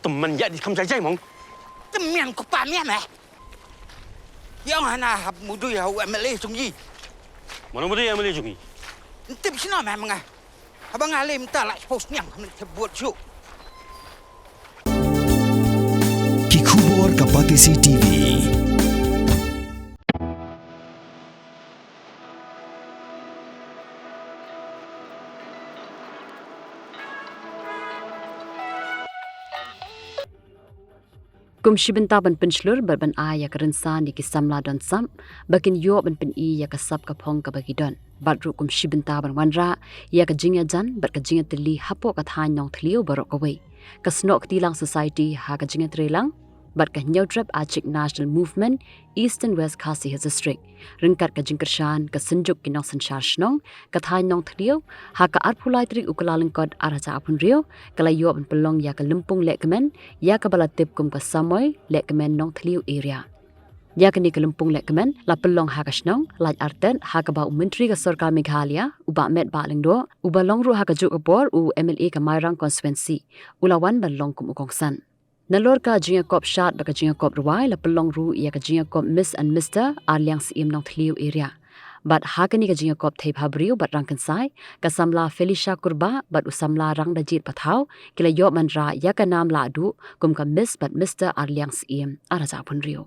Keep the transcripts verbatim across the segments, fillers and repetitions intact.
Tymmen ïa di kham jai jai mong. Tymmen ko pa mian eh. Ïa nga na hap mudui ha u M L A jong i. Mano mudui M L A jong i? Ntip sino meh menga. Haba nga lem ta la post niang khamne te buat ju. Ki khubor ka Batesi T V. Kum shi bynta ban pynshlur bad ban ai ïa ka rynsan ïa ki samla don sap ba kin ïoh ban pyni ïa ka sap ka phong kaba ki don. Bad ruh kum shi bynta ban wanrah ïa ka jingïajan bad ka jingïatylli hapoh ka thaiñ Nongthliew baroh kawei. Ka Snoh Ktilang Society ha ka jingïatreilang bad ka Hynñiewtrep Achik National Movement Eastern West Khasi Hills District ryngkat ka jingkyrshan ka Synjuk ki Nongsynshar Shnong ka thaiñ Nongthliew, ha ka arphew lai tarik u Kyllalyngkot arhajar arphew hynriew, ka la ïoh ban pynlong ïa ka lympung lehkmen ïa kaba la tip kum ka Samoi Lehkmen Nongthliew Area. Ïa kane ka lympung lehkmen la pynlong ha ka shnong Laitartet, ha kaba u Myntri ka Sorkar Meghalaya, u Bah Metbah Lyngdoh, uba long ruh ha kajuh ka por u M L A ka Mairang Constituency, u la wan ban long kum u kongsan. Nalor ka jingïakop shad bad ka jingïakop rwai, la pynlong ruh ïa ka jingïakop Miss and Mister Arliang Syiem Nongthliew Area. Bad ha kane ka jingïakop thei bhabriew bad rangkynsai, ka samla Felicia Kurbah bad u samla Rangdajit Pathaw ki la ïoh ban rah ïa ka nam lahduh kum ka Miss bad Mister Arliang Syiem arhajar arphew hynriew.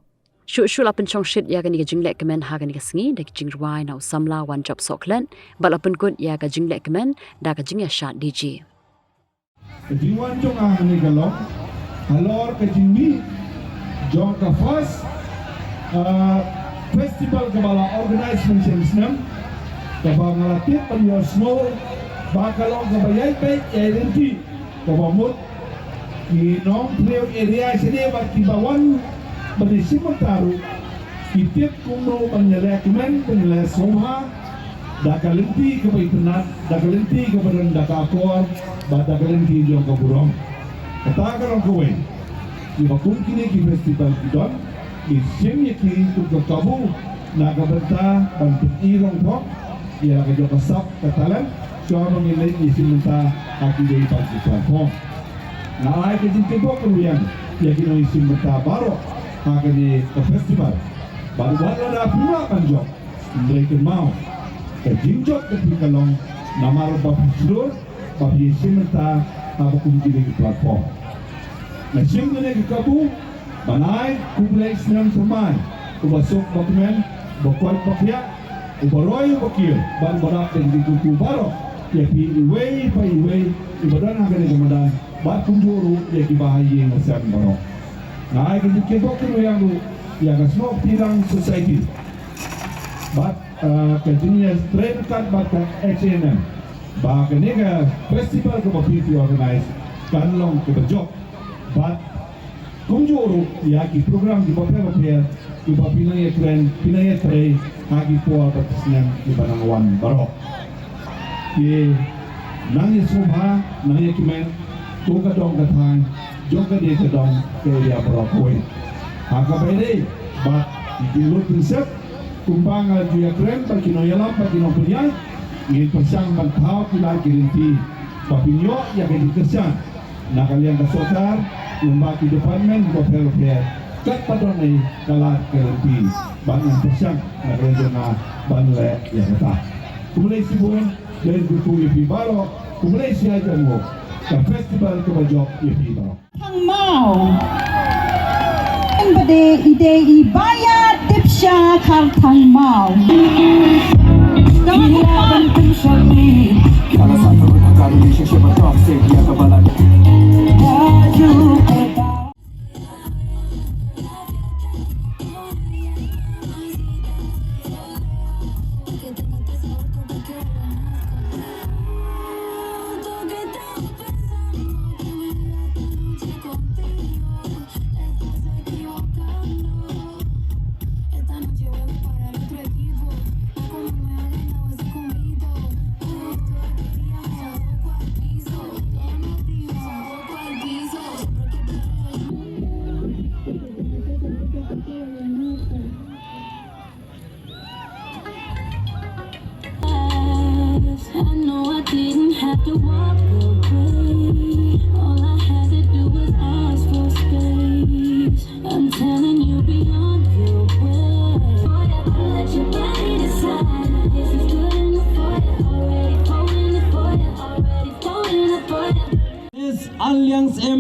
Shuh shuh la pynshongshit ïa kane ka jinglehkmen ha kane ka sngi da ka jingrwai na u samla Wanjop Sohkhlet bad la pynkut ïa ka jinglehkmen da ka jingïashad D J. Ka jingwan jong nga hangne ka long halor ka jingmih jong ka first, uh, festival kaba la organise mynshem snem, kaba nga la tip ban ïohsngew ba ka long kaba ïai peit ïai lynti, kaba mut ki Nongthliew area shane bad kiba wan ban ïashim bynta ruh ki tip kumno ban ïalehkmen, ban ïaleh sngewbha da ka lynti kaba itynnad, da ka lynti kaba don da ka akor bad da ka lynti jong ka burom. Kata ka long kawei, kiba kum kine ki festival ki don, ngi shim ïa ki kum ka kabu na ka bynta ban pyni rong pok ïa la ka jong ka sap ka talent, shuwa ba ngin leit ïashim bynta ha kiwei pat ki platform. Nga ai ka jingtip bok kyrwiang ïa ki nongïashim bynta baroh ha kane ka festival. Bad wat lada phim lah ban jop, hynrei kynmaw, ka jingjop ka phi ka long namar ba phi shlur ba phi ïashim bynta ha ba kum kine ki platform. Nga shim kane ka kabu ban ai khublei snem thymmai uba suk ba kmen, uba koit ba khiah, uba roi uba kiew, bad uba dap da ki kyrkhu baroh ïa phi iwei pa iwei iba don ha kane ka madan, bad kumjuh ruh ïa kiba ha ïing ha sem baroh. Nga ai ka jingtip bok kyrwiang ruh ïa ka Snoh Ktilang Society bad, eh, ka jingïatrei ryngkat bad ka H A N M ba kane ka festival kaba phi phi organise kan long kaba jop. Bad kumjuh ruh ïa ki program kiba pher bapher kiba phi nang ïakren, phi nang ïatrei ha ki por bad ki snem kiba nang wan baroh. Ki nang ïasngewbha, nang ïakmen, to ka dong ka thaiñ jong ka dei ka dong ka area baroh kawei. Ha kaba ïadei bad ki jinglut jingsiep, kumba nga la ju ïakren bad ki nongïalam bad ki nongpynïaid, ngin pyrshang ban thaw ki lad ki lynti ba phin ïoh ïa ka jingkyrshan na ka liang ka sorkar, lyngba ki department bapher bapher, katba don ei ka lad ka lynti, bad ngan pyrshang na ka liang jong nga ban leh ïa kata. Khublei shibun, khublei shibun ïa phi baroh, khublei shibun ïa ka festival kaba jop ïa phi baroh. Thang Maw. Em bade ide i baya Dipsha Kharthang Maw. Dawa Dipsha.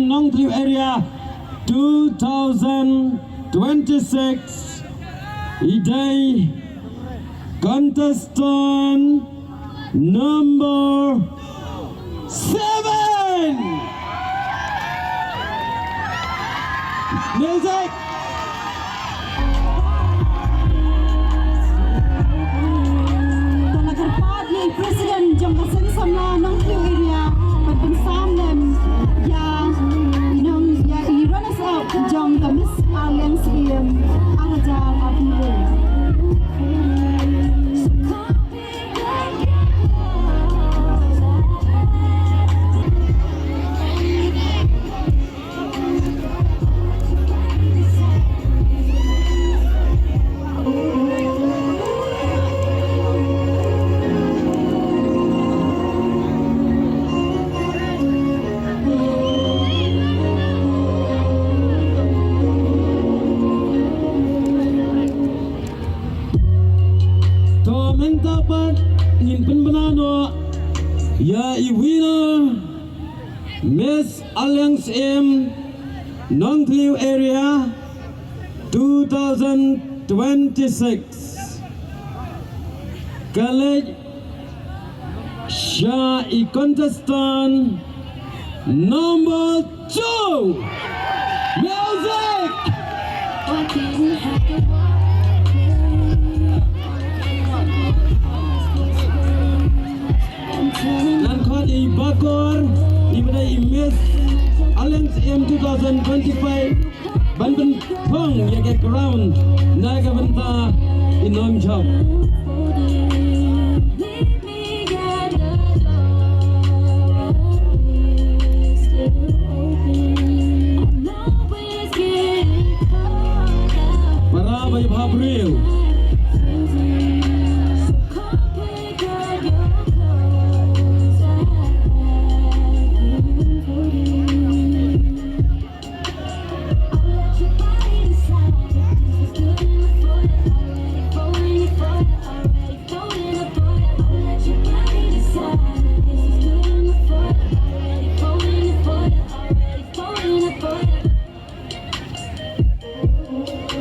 Nongthliew area two thousand twenty-six. I dei contestant number seven. Music. To la kyrpad ïa i President jong ka Seng Samla Nongthliew area ban pynsam lem ïa i nong, ïa i runners up jong ka Miss Alliance Syiem ar hajar arphew. To mynta pat ngin pynbna noh ïa i winner, Miss Alliance Syiem Nongthliew Area two thousand twenty-six. Ka leit sha i contestant number two. Music! Ngan khot i Bakor, iba dei i Miss Alliance Syiem two thousand twenty-five, ban pynphong ïa ka crown na ka bynta i nongshop. Para ba ïa bha briew.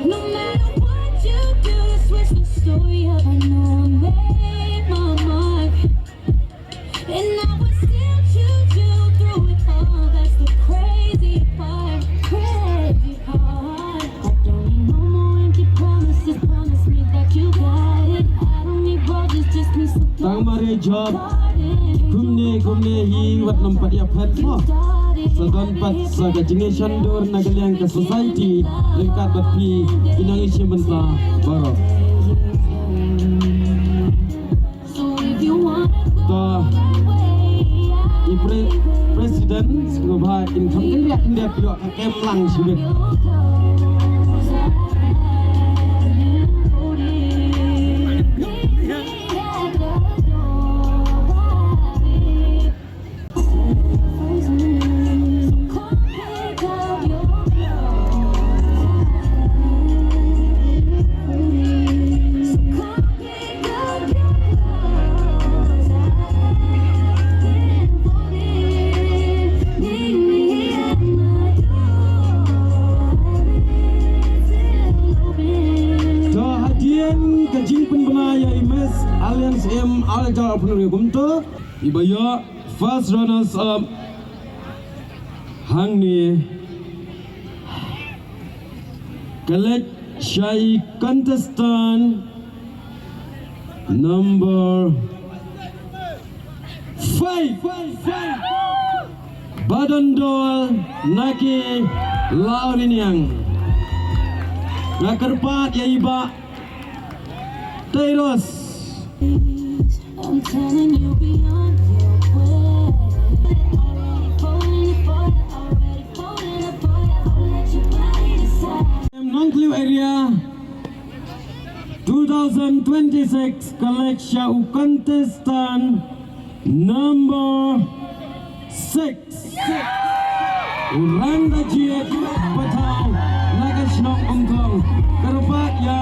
No matter what you do to switch the story up, I know I made my mark. And I would still choose you through it all. That's the crazy part, crazy part. I don't need no more empty promises. Promise me that you got it. I don't need roses, just need some Tang mare job. Kumne, kumne hi wat nam pat ïa phet mo. Sa don pat sa ka jingïashan dur na ka liang ka society. Ryngkat bad phi i nongïashim bynta baroh. To i pre-, president sngewbha in kham kyndiah kyndiah ïoh ka kem lang shibit. To hadien ka jingpynbna ïa i Miss Alliance Syiem ar hajar arphew kumto, iba ïoh first runners up hangne ka leit sha i contestant number five. Ba don dor na ki Lawriniang. Nga kyrpad ïa i Bah Tyrus. I'm telling you beyond your way. Already falling apart, already falling apart. I'll let your body decide. Nongthliew area two thousand twenty-six ka leit sha u contestant number six. U Rangbah Jied Pathaw na ka shnong Umthong. Kyrpad ïa.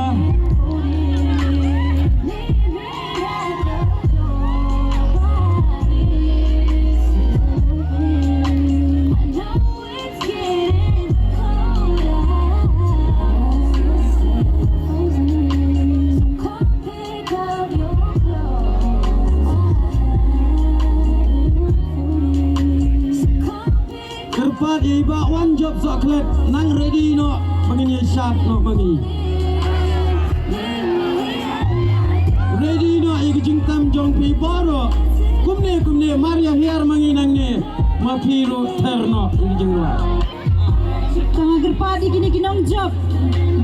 Jop sohklet, nang ready noh ba ngin ïa shad noh ma ngi. Ready noh ïa ki jingtem jong phi baroh. Kumne kumne mar ïa hiar ma ngi nangne. Ma phi ruh ther noh ïa ki jingrwai. Tang ha kyrpad ïa kine ki nongjop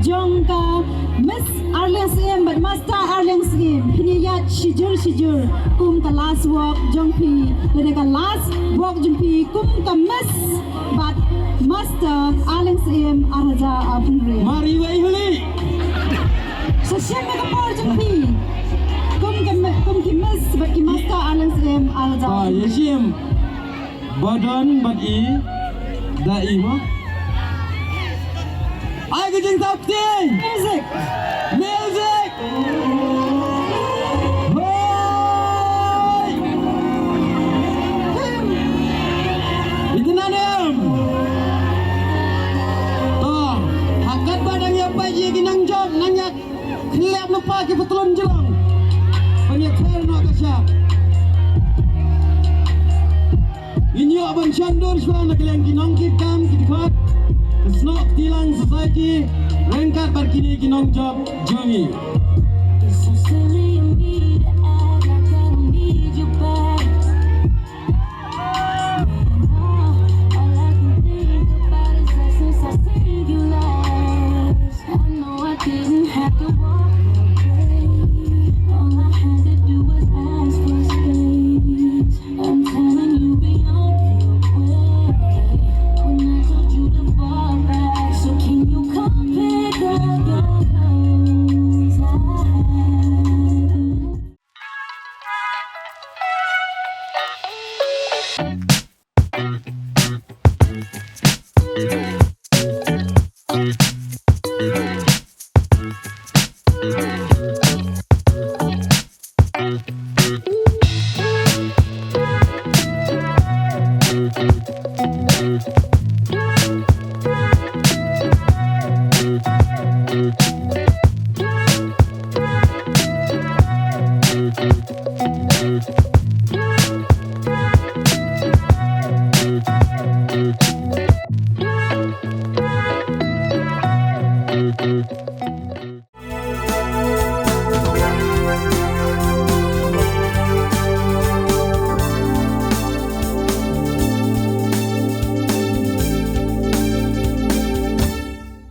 jong ka Miss Arliang Syiem bad Master Arliang Syiem. Phin ïa ïaid shijur shijur kum ka last walk jong phi. Lada ka last walk jong phi kum ka Miss bad Master Arliang Syiem ar hajar arphew hynriew. Mari wei huli. Sa shim ka por jong phi. Kum ka mi- kum ki Miss bad ki Master Arliang Syiem ar hajar. Ah, ïa shim. Ba don bad i da i mo. Ai ka jingtap ti. Music. Music. Hoi. Ita nanem. To, hakat ba dang ïa pait ïa ki nongjop nang ïa khlem lypa ki patlun jrong. Ban ïa kher noh ka shap. Ngin ïoh ban shon dur shuwa na ka liang ki nongkitkam ki dkhot ka Snoh Ktilang Society ryngkat bad kine ki nongjop jong ngi.